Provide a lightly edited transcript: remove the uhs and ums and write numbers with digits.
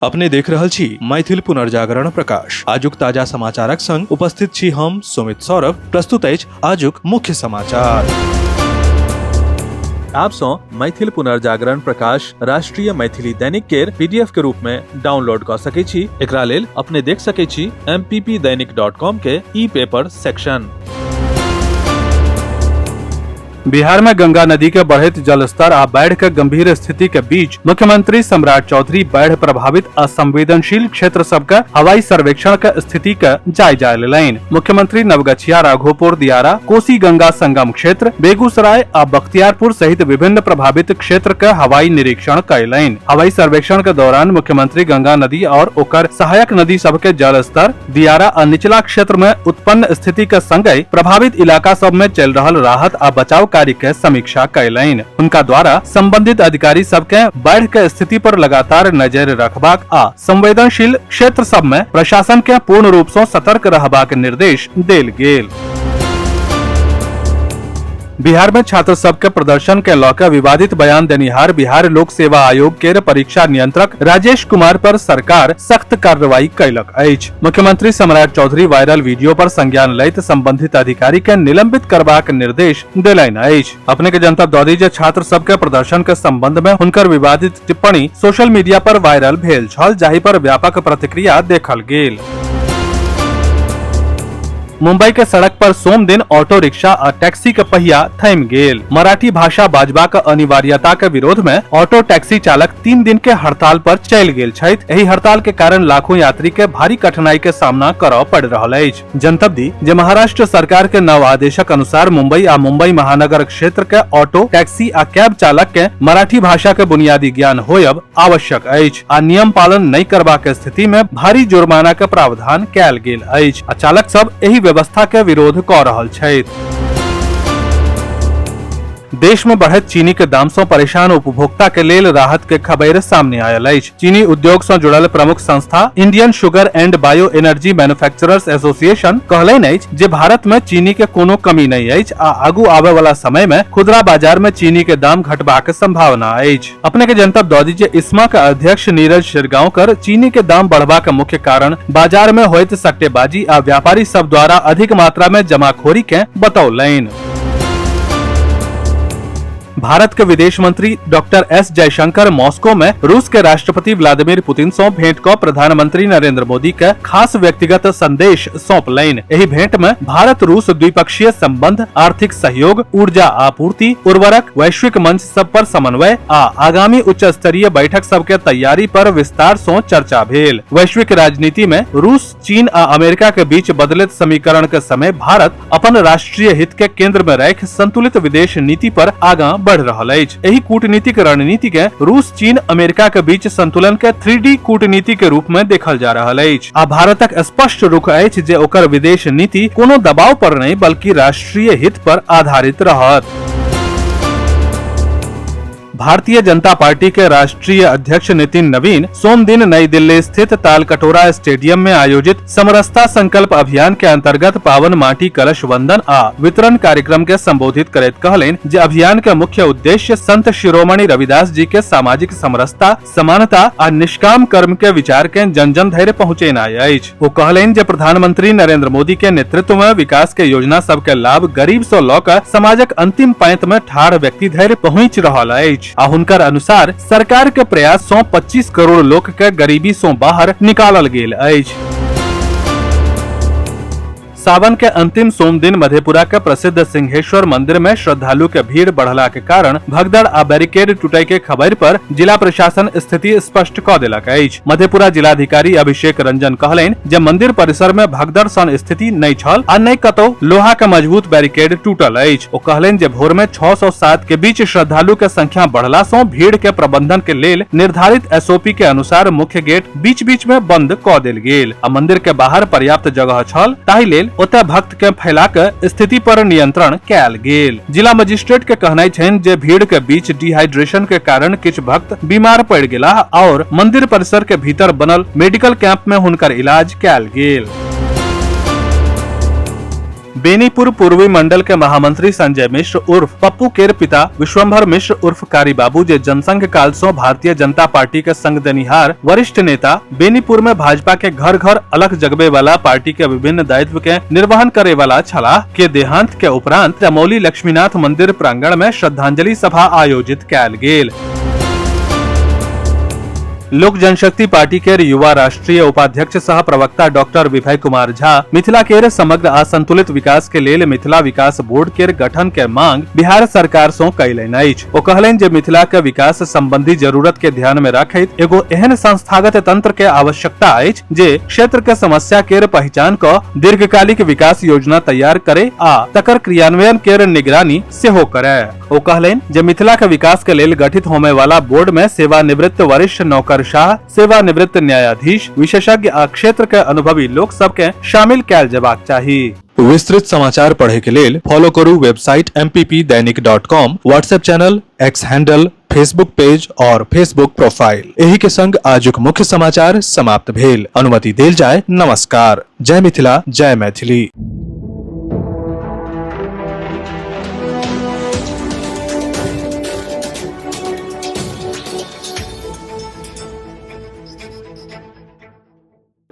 अपने देख रहल छी मैथिल पुनर्जागरण प्रकाश। आजुक ताजा समाचारक संग उपस्थित छी हम सुमित सौरभ। प्रस्तुत अछि आजुक मुख्य समाचार। आप सँ मैथिल पुनर्जागरण प्रकाश राष्ट्रीय मैथिली दैनिक केर पीडीएफ के रूप में डाउनलोड कऽ सकै छी। एकरा लेल अपने देख सकै छी mppdainik.com के ई पेपर सेक्शन। बिहार में गंगा नदी के बढ़ैत जलस्तर आ बाढ़ि के गंभीर स्थिति के बीच मुख्यमंत्री सम्राट चौधरी बाढ़ि प्रभावित आ संवेदनशील क्षेत्र सब के हवाई सर्वेक्षण के स्थिति के जायजा लेलनि। मुख्यमंत्री नवगछिया, राघोपुर, दियारा, कोसी गंगा संगम क्षेत्र, बेगूसराय आ बख्तियारपुर सहित विभिन्न प्रभावित क्षेत्र के हवाई निरीक्षण कयलनि। हवाई सर्वेक्षण के दौरान मुख्यमंत्री गंगा नदी और ओकर सहायक नदी सब के जलस्तर, दियारा आ निचला क्षेत्र में उत्पन्न स्थिति के संगहि प्रभावित इलाका सब में चल रहल राहत आ बचाव कार्य के समीक्षा कयलनि। हुनका द्वारा संबंधित अधिकारी सब के बाढ़ि के स्थिति पर लगातार नजर रखबाक आ संवेदनशील क्षेत्र सब में प्रशासन के पूर्ण रूप सँ सतर्क रहबाक निर्देश देल गेल। बिहार में छात्र सब के प्रदर्शन के लऽ के विवादित बयान देनिहार बिहार लोक सेवा आयोग के परीक्षा नियंत्रक राजेश कुमार पर सरकार सख्त कार्रवाई कयलक अछि। मुख्यमंत्री सम्राट चौधरी वायरल वीडियो पर संज्ञान लैत संबंधित अधिकारी के निलंबित करबाक निर्देश देलनि अछि। अपने के जनतब दऽ दी जे छात्र सब के प्रदर्शन के संबंध में हुनकर विवादित टिप्पणी सोशल मीडिया पर वायरल भेल छल, जाहि पर व्यापक प्रतिक्रिया देखल गेल। मुंबई के सड़क पर सोम दिन ऑटो रिक्शा आ टैक्सी के पहिया थमि गेल। मराठी भाषा बाजबाक अनिवार्यता के विरोध में ऑटो टैक्सी चालक 3 दिन के हड़ताल पर चलि गेल छथि। एहि हड़ताल के कारण लाखों यात्री के भारी कठिनाई के सामना करऽ पड़ि रहल अछि। जनतब दी जे महाराष्ट्र सरकार के नव आदेशक अनुसार मुंबई आ मुंबई महानगर क्षेत्र के ऑटो, टैक्सी आ कैब चालक के मराठी भाषा के बुनियादी ज्ञान होयब आवश्यक अछि आ नियम पालन नहि करबाक स्थिति में भारी जुर्माना के प्रावधान कयल गेल अछि आ चालक सब एहि व्यवस्था के विरोध कऽ रहल छथि। देश में बढ़ैत चीनी के दाम से परेशान उपभोक्ता के लेल राहत के खबर सामने आयल अछि। चीनी उद्योग से जुड़ल प्रमुख संस्था Indian sugar and bio energy manufacturers association कहलनि अछि जे भारत में चीनी के कोनो कमी नहि अछि आ आगू आबय वाला समय में खुदरा बाजार में चीनी के दाम घटबाक संभावना अछि। अपने के जनतब दऽ दी जे इस्मा के अध्यक्ष नीरज शिरगांवकर चीनी के दाम बढ़बाक मुख्य कारण बाजार में होइत सट्टेबाजी आ व्यापारी सब द्वारा अधिक मात्रा में जमाखोरी के बतौलनि। भारत के विदेश मंत्री डॉक्टर एस जयशंकर मॉस्को में रूस के राष्ट्रपति व्लादिमीर पुतिन से भेंट क प्रधानमंत्री नरेंद्र मोदी के खास व्यक्तिगत संदेश सौंपलनि। एहि भेंट में भारत रूस द्विपक्षीय संबंध, आर्थिक सहयोग, ऊर्जा आपूर्ति, उर्वरक, वैश्विक मंच सब पर समन्वय आ आगामी उच्च स्तरीय बैठक सब के तैयारी पर विस्तार से चर्चा भेल। वैश्विक राजनीति में रूस, चीन आ अमेरिका के बीच बदलैत समीकरण के समय भारत अपन राष्ट्रीय हित के केंद्र में राखि संतुलित विदेश नीति पर आगा बढ़ रहल अछि। एहि कूटनीतिक रणनीति के रूस, चीन, अमेरिका के बीच संतुलन के 3D कूटनीति के रूप में देखल जा रहल अछि आ भारतक स्पष्ट रुख अछि जे ओकर विदेश नीति कोनो दबाव पर नहि बल्कि राष्ट्रीय हित पर आधारित रहत। भारतीय जनता पार्टी के राष्ट्रीय अध्यक्ष नितिन नवीन सोम दिन नई दिल्ली स्थित तालकटोरा स्टेडियम में आयोजित समरसता संकल्प अभियान के अंतर्गत पावन माटी कलश वंदन आ वितरण कार्यक्रम के संबोधित करैत कहलनि जे अभियान के मुख्य उद्देश्य संत शिरोमणि रविदास जी के सामाजिक समरसता, समानता आ निष्काम कर्म के विचार के जन जन धरि पहुँचेनाइ अछि। ओ कहलनि जे प्रधानमंत्री नरेंद्र मोदी के नेतृत्व में विकास के योजना सबके लाभ गरीब से लऽ कऽ समाजक अंतिम पांत में ठाढ़ व्यक्ति धरि पहुँच रहल अछि आ हुनकर अनुसार सरकार के प्रयास सँ 25 करोड़ लोक के गरीबी सँ बाहर निकालल गेल अछि। सावन के अंतिम सोम दिन मधेपुरा के प्रसिद्ध सिंहेश्वर मंदिर में श्रद्धालु के भीड़ बढ़ला के कारण भगदड़ आ बैरिकेड टूटे के खबर पर जिला प्रशासन स्थिति स्पष्ट क देलक अछि। मधेपुरा जिलाधिकारी अभिषेक रंजन कहलनि जे मंदिर परिसर में भगदड़ सन स्थिति नहि छल आ नहि कतौ लोहा के मजबूत बैरिकेड टूटल अछि। ओ कहलनि जे भोर में 6 सौ 7 के बीच श्रद्धालु के संख्या बढ़ला सं भीड़ के प्रबंधन के लेल निर्धारित एसओपी के अनुसार मुख्य गेट बीच बीच में बंद क देल गेल आ मंदिर के बाहर पर्याप्त जगह छल, ताहि लेल ओतय भक्त के फैला के स्थिति पर नियंत्रण कयल गेल। जिला मजिस्ट्रेट के कहनाइ छनि जे भीड़ के बीच डिहाइड्रेशन के कारण किछु भक्त बीमार पड़ि गेलाह और मंदिर परिसर के भीतर बनल मेडिकल कैंप में हुनकर इलाज कयल गेल। बेनीपुर पूर्वी मंडल के महामंत्री संजय मिश्र उर्फ पप्पू केर पिता विश्वंभर मिश्र उर्फ कारी बाबू जे जनसंघ काल सं भारतीय जनता पार्टी के संग देनिहार वरिष्ठ नेता, बेनीपुर में भाजपा के घर घर अलख जगबे वाला, पार्टी के विभिन्न दायित्व के निर्वहन करे वाला छलाह के देहांत के उपरांत चमौली लक्ष्मीनाथ मंदिर प्रांगण में श्रद्धांजलि सभा आयोजित कयल गेल। लोक जनशक्ति पार्टी के युवा राष्ट्रीय उपाध्यक्ष सह प्रवक्ता डॉक्टर विभय कुमार झा मिथिला केर समग्र आ संतुलित विकास के लेल मिथिला विकास बोर्ड केर गठन के मांग बिहार सरकार सं कयलनि अछि। ओ कहलनि जे मिथिला के विकास संबंधी जरूरत के ध्यान में रखैत एगो एहन संस्थागत तंत्र के आवश्यकता अछि जे क्षेत्र के समस्या केर पहचान क दीर्घकालिक विकास योजना तैयार करे आ तकर क्रियान्वयन केर निगरानी सेहो करे। ओ कहलनि जे मिथिला के विकास के लेल गठित होमय वाला बोर्ड में सेवानिवृत्त वरिष्ठ नौकरशाह, सेवानिवृत्त न्यायाधीश, विशेषज्ञ आ क्षेत्र के अनुभवी लोक सब के शामिल कयल जेबाक चाही। विस्तृत समाचार पढ़े के लेल फॉलो करू website mppdainik.com, WhatsApp channel, X handle, Facebook page और फेसबुक प्रोफाइल। एही के संग आजुक मुख्य समाचार समाप्त भेल। अनुमति देल जाय। नमस्कार। जय मिथिला, जय मैथिली।